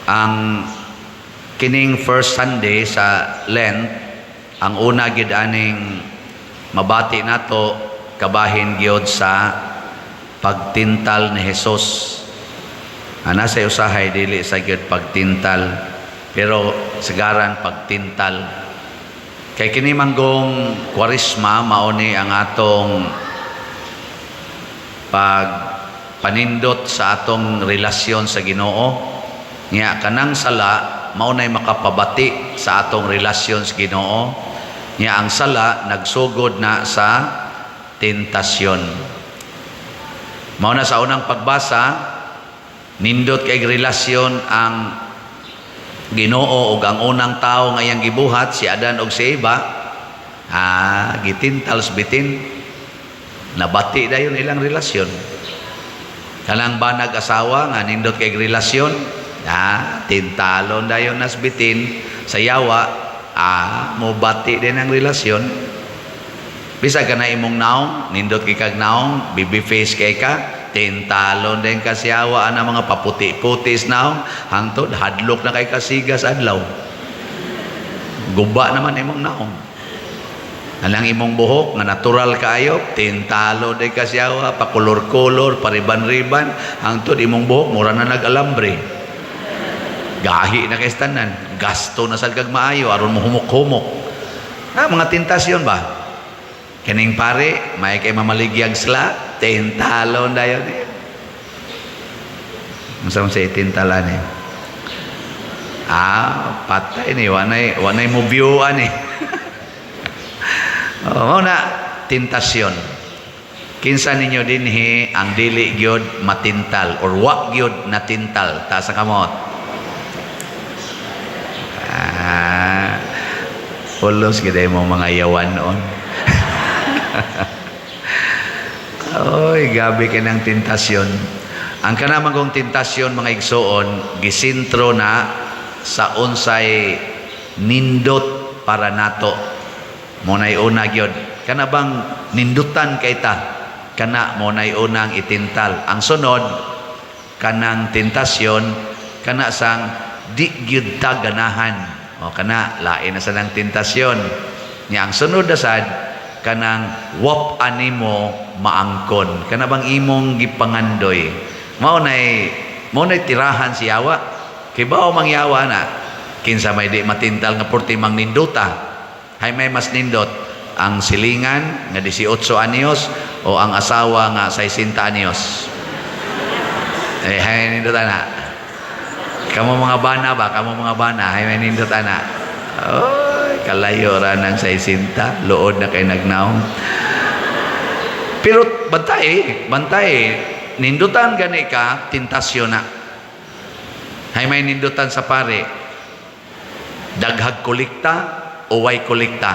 Ang kining first Sunday sa Lent, ang una gid aning mabati nato kabahin gyud sa pagtintal ni Jesus. Ana sa usahay dili sa gyud pagtintal, pero sigaran pagtintal. Kay kini manggong Kwaresma, mao ni ang atong pag panindot sa atong relasyon sa Ginoo. Nya kanang sala mao nay makapabati sa atong relasyon sa Ginoo. Nya ang sala nagsugod na sa tentasyon. Mao na sa unang pagbasa, nindot kay relasyon ang Ginoo ug ang unang tao nga iyang gibuhat, si Adan ug si Eva. Ah, gitintal sa bitin, nabati dayon ilang relasyon. Kanang banag asawa nga nindot kay relasyon, ah, tintalon dayon nas bitin sa yawa, ah, mobati din ang relasyon. Bisag ka na imong naong nindot kay kag naong, baby face kay ka, tintalon din ka siyawa ana, mga paputi-puti sa naong, hangtod hadlok na kay kasigas adlaw, guba naman imong naong. Anang imong buhok nga natural kaayo, tintalo din ka siyawa, pakulor-kulor, pariban-riban, hangtod imong buhok mura na nag-alambre, gahi na kay tanan, gasto na sad kag maayo aron mo humok-humok na. Mga tentasyon ba? Kining pare may kay mamaligyag sila, tintalon dayon eh. Unsa man sa itintalan eh? Ah, patay ni, wanay mo view ani. Oh, mao na tentasyon. Kinsa ninyo dinhi ang dili gyud matintal or wa gyud natintal? Taas ang kamot. Ah, pulos gyud mo mga yawan noon. Oy, gabi kay ng tentasyon. Ang kanamang kong tentasyon, mga igsoon, gisintro na sa unsay nindot para nato. Mo nay una gyud. Kana bang nindutan kay ta? Kana mo nay unang itintal. Ang sunod kanang tentasyon kana sang di gyud ta ganahan. O kana lain na sa nang tentasyon. Nya ang sunod na sad kanang wap animo maangkon. Kana bang imong gipangandoy. Mao nay tirahan si yawa. Kay bao mangyawa na kinsa may di matintal nga porti mang ninduta. Hay may mas nindot, ang silingan nga 18 anyos o ang asawa nga 60 anyos? Eh, hay nindot ana. Kamo mga bana ba? Kamo mga bana, hay may nindot ana. Oy, kalayo ra ng 60, luod na kay nagnaong. Pero bantay, bantay. Nindutan gani ka, tentasyon na. Hay may nindutan sa pare. Daghag kolekta o way kolekta?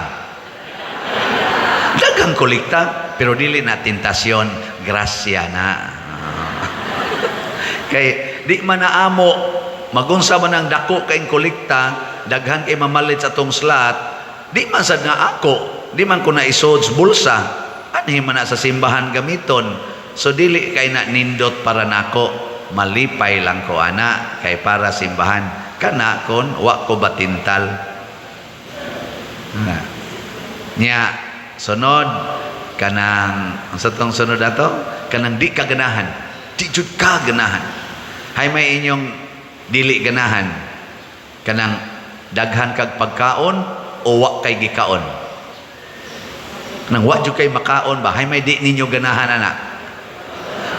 Daghang kolekta, pero dili na tentasyon, grasya na. Kay di man naamo, magunsa man ang dako kay kolekta, daghan kay mamalit sa atong slot, di man sad nga ako, di man ko na isod sa bulsa. Anhi man na sa simbahan gamiton. So dili kay na nindot para nako, malipay lang ko ana kay para simbahan. Kana kon wa ko batintal. Na. Nya sunod kanang ang sa tong sunod ato kanang di ka ganahan. Di jud ka ganahan. Hay may inyong dili ganahan? Kanang daghan kag pagkaon o wa kay gikaon? Kanang wa jud kay makaon ba? Hay may di ninyo ganahan ana?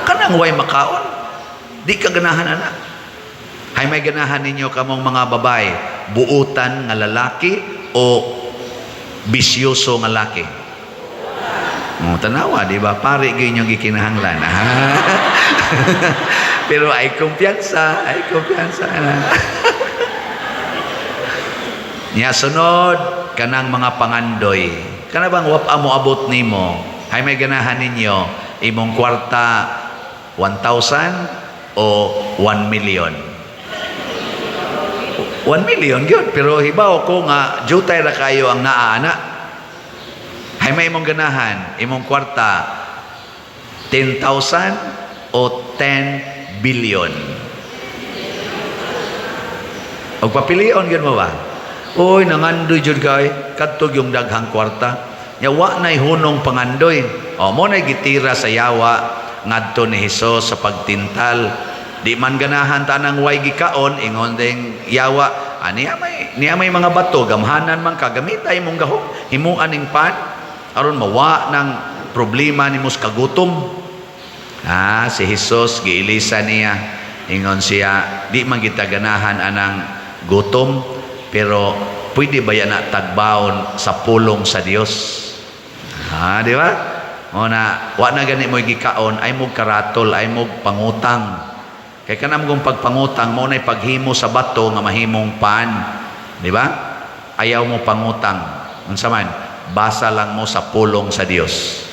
Kanang way makaon, di ka ganahan ana. Hay may ganahan ninyo kamong mga babae, buutan nga lalaki o bisyoso nga laki? Mo tanawa, di ba? Pare gyud inyong gikinahanglan. Pero ay kumpiyansa na. Nya sunod kanang mga pangandoy. Kana bang wap mo abot nimo? Hay may ganahan ninyo, imong kwarta 1,000 o 1 million? 1 million gyud, pero hibaw ko nga jutay ra kayo ang naa ana. Hay may imong ganahan, imong kwarta 10,000 o 10 billion? Og papilion gyud mo ba? Uy, nangandoy jud kay kadto yung daghang kwarta. Nya wa nay hunong pangandoy. O mo nay gitira sa yawa ngadto ni Hesus sa pagtintal. Di man ganahan tanang way gikaon, ingon ding yawa, ah, niya may mga bato, gamhanan man ka, gamita imong gahom, himuan ning pan aron mawa ng problema nimo sa kagutom. Ah, si Jesus giilisa niya. Ingon siya, di man kita ganahan anang gutom, pero pwede ba yan na tagbaon sa pulong sa Dios? Ah, di ba? O na, wa na gani mo gikaon, ay mo karatol, ay mo pangutang. Kay kanang mong pagpangutang, mo na'y paghimo sa bato nga mahimong pan. Di ba? Ayaw mo pangutang. Unsa man, basa lang mo sa pulong sa Dios.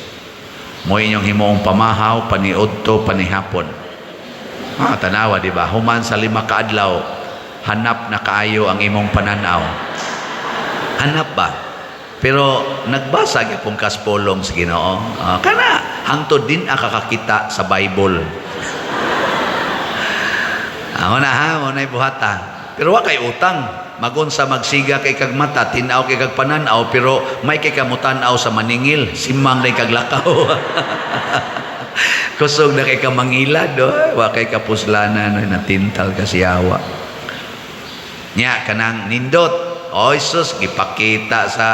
Mo inyong himuong pamahaw, paniudto, panihapon. Ah, tanawa, di ba? Human sa 5 ka adlaw, hanap na kaayo ang imong pananaw. Hanap ba? Pero nagbasa gyapon kas pulong sa Ginoo. Ah, kana hangtod din ang kakakita sa Bible. Ah, na ha, mo na buhata. Pero wa kay utang. Magun sa magsiga kay kag mata, tin-aw kay kag pananaw, pero may kay kamutan-aw sa maningil, simang na kag lakaw. Kusog na kay ka mangilad, oh. Wa kay kapuslanan, no, natintal ka siyawa. Nya kanang nindot. O Jesus, gipakita sa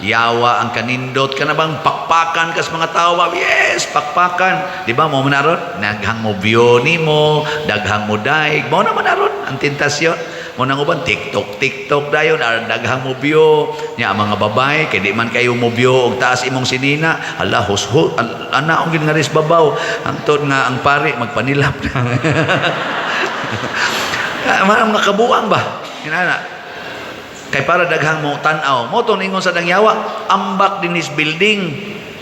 yawa ang kanindot kana bang pakpakan kas mga tao ba? Yes, pakpakan, di ba? Mo manaron daghang mo view nimo, daghang mo daig, mo na manaron ang tentasyon mo nang uban TikTok, TikTok dayon ar daghang mo view nya. Ang mga babae kay di man kayo mo view og taas imong sinina, ala, husho ana ang nga ris babaw, hangtod nga ang pari magpanilap na. Ah, mga kabuang ba inana kay para daghang mo tan-aw mo tong ingon sa dangyawa, ambak dinis building,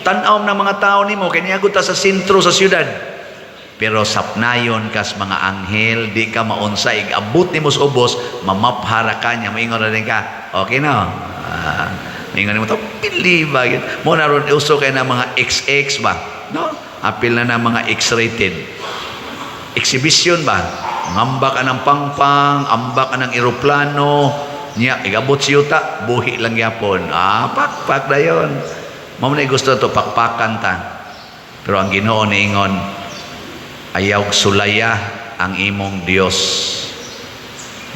tan-aw na mga tao nimo kay niagod ta sa sentro sa syudad. Pero sapnayon kas mga anghel, di ka maunsa, igabot nimo sa ubos, mamaphara ka niya, moingon na din ka, okay na, ah, moingon nimo to pili ba mo na ron. Uso kay na mga XX ba, no? Apil na na mga X-rated exhibition ba, ngamba ka ng pangpang, amba ka ng eroplano niya, igabot si yuta, buhi lang gyapon. Ah, pakpak dayon. Mao na gusto to pakpakan ta, pero ang Ginoo niingon, ayaw sulaya ang imong Dios.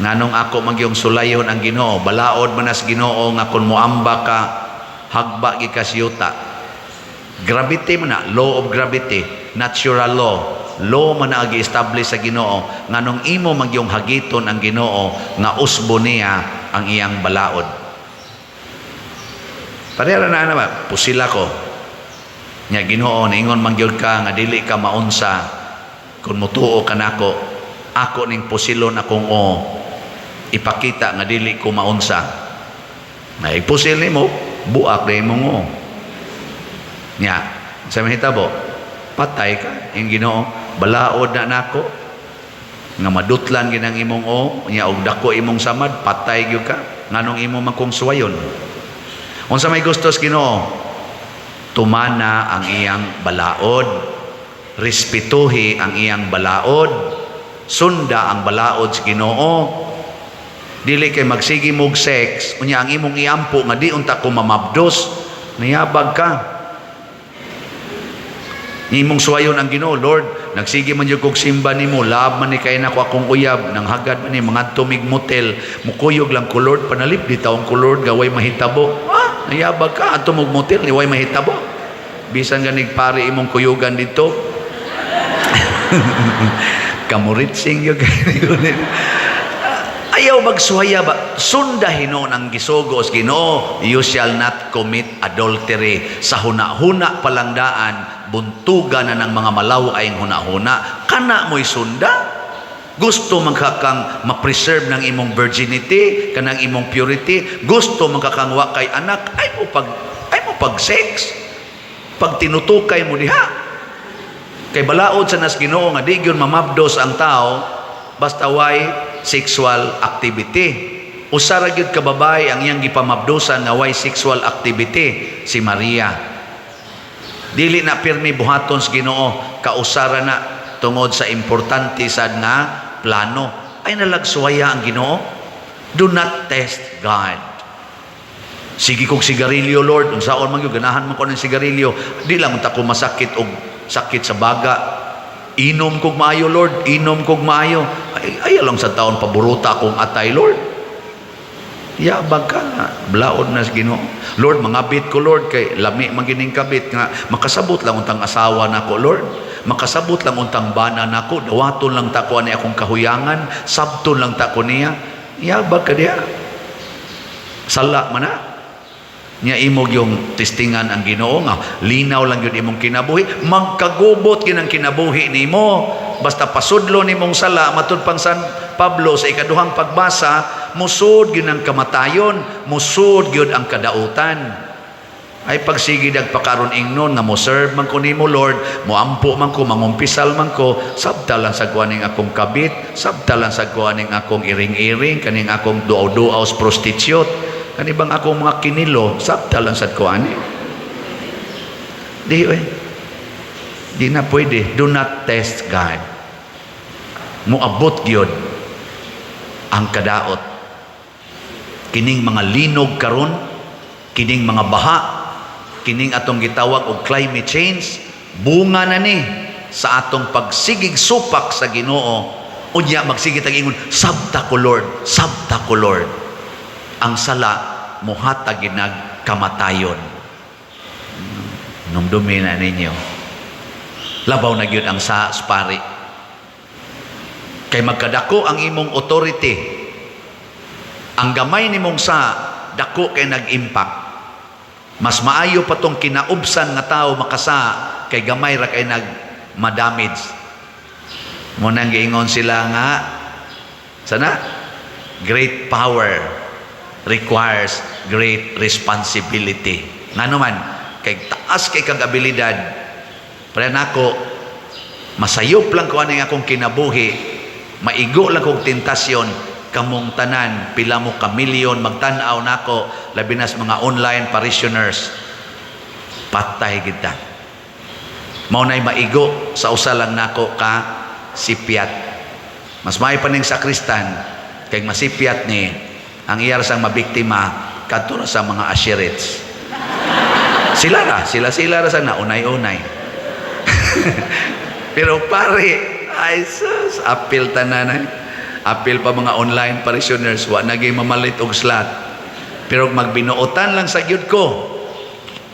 Nganong ako magyong sulayon ang Ginoo? Balaod man as Ginoo nga kung moamba ka, hagba gi ka sa yuta. Gravity man na, law of gravity, natural law, law man na gi-establish sa Ginoo, nganong imo magyong hagiton ang Ginoo nga usbo niya ang iyang balaod. Pareha na na ba, pusila ko nya, Ginoo, niingon man gyud ka nga dili ka maunsa kung mutuo ka nako. Ako ning pusilon akong o ipakita nga dili ko maunsa. Na ipusil nimo, buak na imong o nya sa mahitabo, patay ka. Yung Ginoo, balaod na nako nga madutlan ginang imong o nya og dako imong samad, patay gyud ka. Nganong imo man kong suwayon? Unsa may gusto sa Ginoo? Tumana ang iyang balaod, respetuhi ang iyang balaod, sunda ang balaod sa Ginoo. Dili kay magsige mog sex unya ang imong iampo nga di unta ko mamabdos, niyabag ka. Imong suwayon ang Ginoo, Lord, nagsige man jud kog simba nimo, love man ni kay nako akong uyab, nang hagad man ni mga tumig motel, mukuyog lang ko, Lord, panalip di taong ko, Lord, gaway mahitabo. Ah, nayabag ka, adto mog motel ni way mahitabo. Bisan ganig pare imong kuyugan dito. Kamuritsing yun. Ayaw magsuhaya ba? Sunda hinuon ang gisugo sa Ginoo, you shall not commit adultery. Sa huna-huna palangdaan, buntugan na ng mga malaw ay huna-huna. Kana mo'y sunda? Gusto man ka kang ma-preserve ng imong virginity, kanang imong purity, gusto man ka kang wa kay anak, ay mo pag sex. Pag tinutukay mo diha. Kay balaod sa nas Ginoo nga di gyud mamabdos ang tao basta way sexual activity. Usa ra gyud ka babae ang iyang gipamabdosan nga way sexual activity, si Maria. Dili na pirmi buhaton sa Ginoo, kausara na tungod sa importante sad nga plano. Ay nalagsuwaya ang Ginoo. Do not test God. Sige kog sigarilyo, Lord. Unsaon man gyud, ganahan man ko ng sigarilyo. Di lang unta ko masakit og sakit sa baga. Inom kog maayo, Lord. Inom kog maayo. Ay, ayaw lang sa taon paburuta akong atay, Lord. Yabag ka na. Blaod na sa Ginoo. Lord, mangabit ko, Lord, kay lami man gining kabit nga makasabot lang untang asawa nako, Lord. Makasabot lang untang bana nako, dawaton lang ta ko ani akong kahuyangan, sabton lang ta ko niya. Yabag ka diha. Sala man na. Nya imong yung testingan ang Ginoo nga linaw lang yun imong kinabuhi, magkagubot gyud ang kinabuhi nimo basta pasudlo nimong sala. Matud pang San Pablo sa ikaduhang pagbasa, musud gyud ang kamatayon, musud gyud ang kadautan. Ay pagsige pakaron ingnon nga mo serve man ko nimo, Lord, moampo man ko, mangumpisal man ko, sabta lang sa kuaning akong kabit, sabta lang sa kuaning akong iring-iring, kaning akong duaw-duaw sa prostitute, kani bang akong mga kinilo, sabta lang sa kuani. Di oy. Di na pwede. Do not test God. Moabot gyud ang kadaot. Kining mga linog karon, kining mga baha, kining atong gitawag og climate change, bunga na ni sa atong pagsigig supak sa Ginoo. Unya magsige tag ingon, "Sabta ko, Lord, sabta ko, Lord." Ang sala muhatag ginag kamatayon. Numdumi na ninyo. Labaw na gyud ang sa pari. Kay magkadako ang imong authority. Ang gamay nimong sa dako kay nag-impact. Mas maayo pa tong kinaubsan nga tao makasa kay gamay ra kay nag madamage. Mo nang giingon sila nga sana great power requires great responsibility. Ngano man kay taas kay kag abilidad, pre nako masayop lang ko aning akong kinabuhi, maigo lang kog tentasyon. Kamong tanan, pila mo ka milyon magtan-aw nako, labi na sa mga online parishioners, patay kita. Mao nay maigo sa usa lang nako ka sipyat. Mas may paning sakristan kay masipyat ni ang iyar sang mabiktima kadto ra sa mga asherets. Sila ra, sila sila ra sana unay-unay. Pero pare, ay sus, apil tanan ay. Apil pa mga online parishioners, wa naging mamalit og slot. Pero magbinuotan lang sa gyud ko.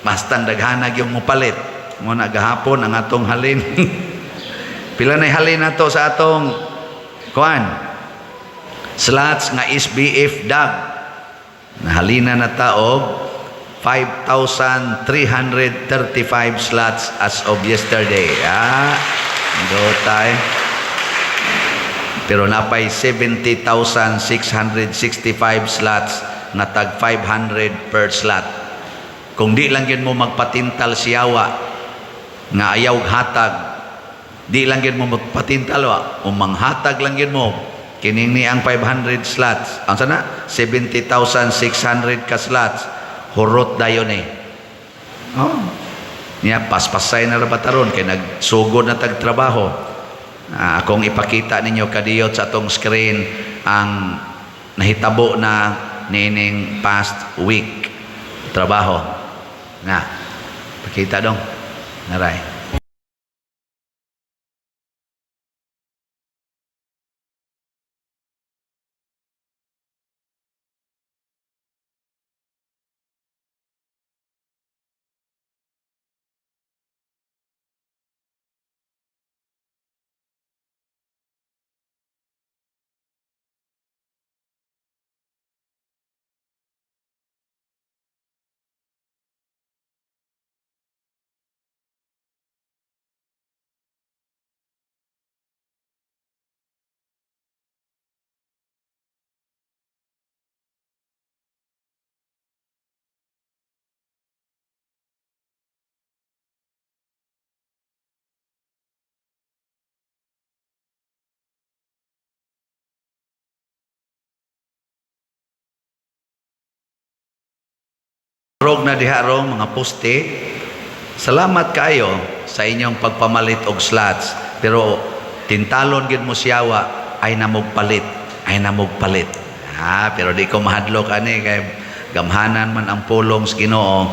Bastang daghanag yung mupalit. Mo na gahapon ang atong halin. Pila na halin nato sa atong kuan? Slots nga SBF dag. Nahalina na ta og 5,335 slots as of yesterday. Ah, dotay. Pero napay 70,665 slots nga tag 500 per slot. Kung di lang yun mo magpatintal siyawa nga ayaw hatag, di lang yun mo magpatintal wa, o manghatag lang yun mo kining ni ang 500 slots. Ang sana 70,600 ka slots, hurot dayon eh. Oh. Niya paspasay na ra ba taron kay nagsugod na tag trabaho. Ah, akong ipakita ninyo kadiyot sa atong screen ang nahitabo na niining past week trabaho. Na, pakita dong. Naray. Rog na diha rong mga poste. Salamat kayo sa inyong pagpamalit og slots. Pero tintalon gid mo siyawa ay namog palit, ay namog palit. Ah, pero di ko mahadlok ani kay gamhanan man ang pulong sa Ginoo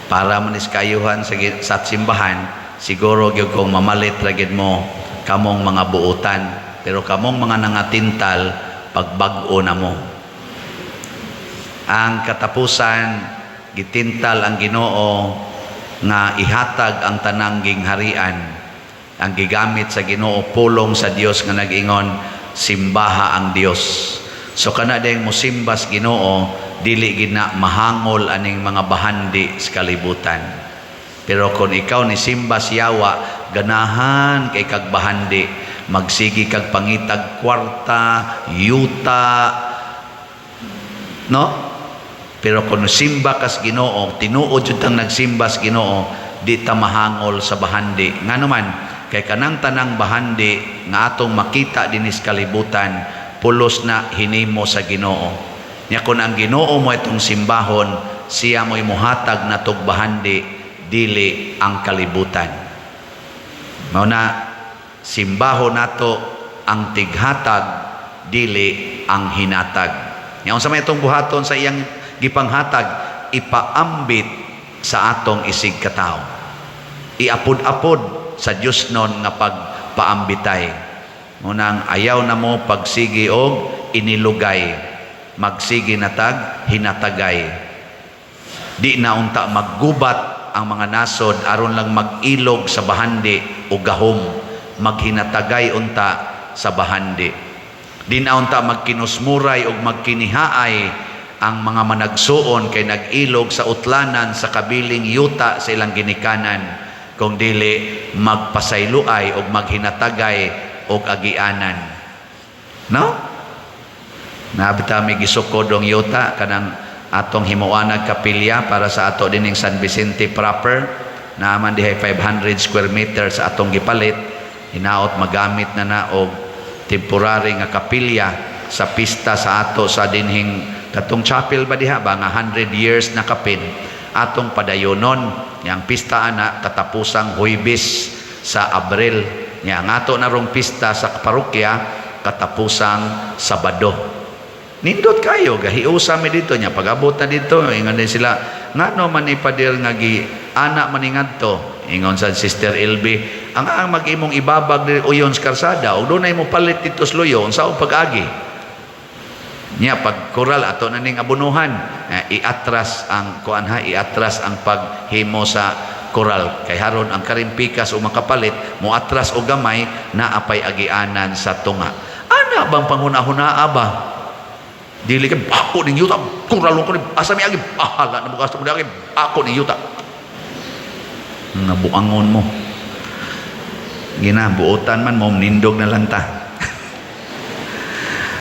para man is kaayuhan sa simbahan. Siguro gyud kung mamalit ra gyud mo kamong mga buutan, pero kamong mga nangatintal, pagbag-o na mo. Ang katapusan, gitintal ang Ginoo nga ihatag ang tanang gingharian. Ang gigamit sa Ginoo, pulong sa Dios nga nag-ingon, "Simbaha ang Dios." So kana ding musimbas Ginoo, dili gid na mahangol aning mga bahandi sa kalibutan. Pero kung ikaw ni simba sa yawa, ganahan kay kag bahandi, magsigi kag pangitag kwarta, yuta, no? Pero kung simba kas Ginoo, tinuod jud tang nagsimba sa Ginoo, di ta mahangol sa bahandi. Ngano man, kay kanang tanang bahandi nga atong makita dinis kalibutan, pulos na hinimo sa Ginoo. Nya kung ang Ginoo mo itong simbahon, siya mo'y muhatag na tog bahandi, dili ang kalibutan. Mao na simbahon nato ang tighatag, dili ang hinatag. Nya unsa may itong buhaton sa iyang gipanghatag? Ipaambit sa atong isig katawo. Iapod-apod sa Dios non nga pagpaambitay. Munang ayaw na mo pagsigi og inilugay. Magsigi na tag hinatagay. Di na unta maggubat ang mga nasod aron lang mag-ilog sa bahandi o gahom. Maghinatagay unta sa bahandi. Di na unta magkinusmuray og magkinihaay ang mga managsuon kay nag-ilog sa utlanan sa kabiling yuta sa ilang ginikanan, kung dili magpasayloay og maghinatagay og agianan, no? Nabita mi gisukod og yuta kanang atong himuanag kapilya para sa ato dining San Vicente proper. Naaman dihay 500 square meters sa atong gipalit. Hinaot magamit na na og temporary nga kapilya sa pista sa ato sa dinhing katong chapel ba diha ba nga 100 years na kapin atong padayonon yang pista ana katapusang Huybes sa Abril. Nya ang ato na rong pista sa parokya katapusang Sabado. Nindot kayo, gahiusa mi dito. Nya pag-abot na dito, ingon din sila, "Ngano man ni Pader nga gi ana man ni ngadto?" Ingon sa Sister LB, Ang mag-imong ibabag diri uyon sa karsada ug dunay mo palit dito sa luyo, unsa ang pag-agi?" Nya pag koral ato na ning abunuhan, eh, iatras ang kuan ha, iatras ang paghimo sa koral kay haron ang karimpikas o makapalit mo atras o gamay na apay agianan sa tunga. Ana bang panghuna-hunaa ba? Dili kay ako ning yuta, koral ko ni asa mi agi, bahala na bukas mo agi, ako ning yuta. Nabuangon mo. Gina buotan man mo, nindog na lang ta.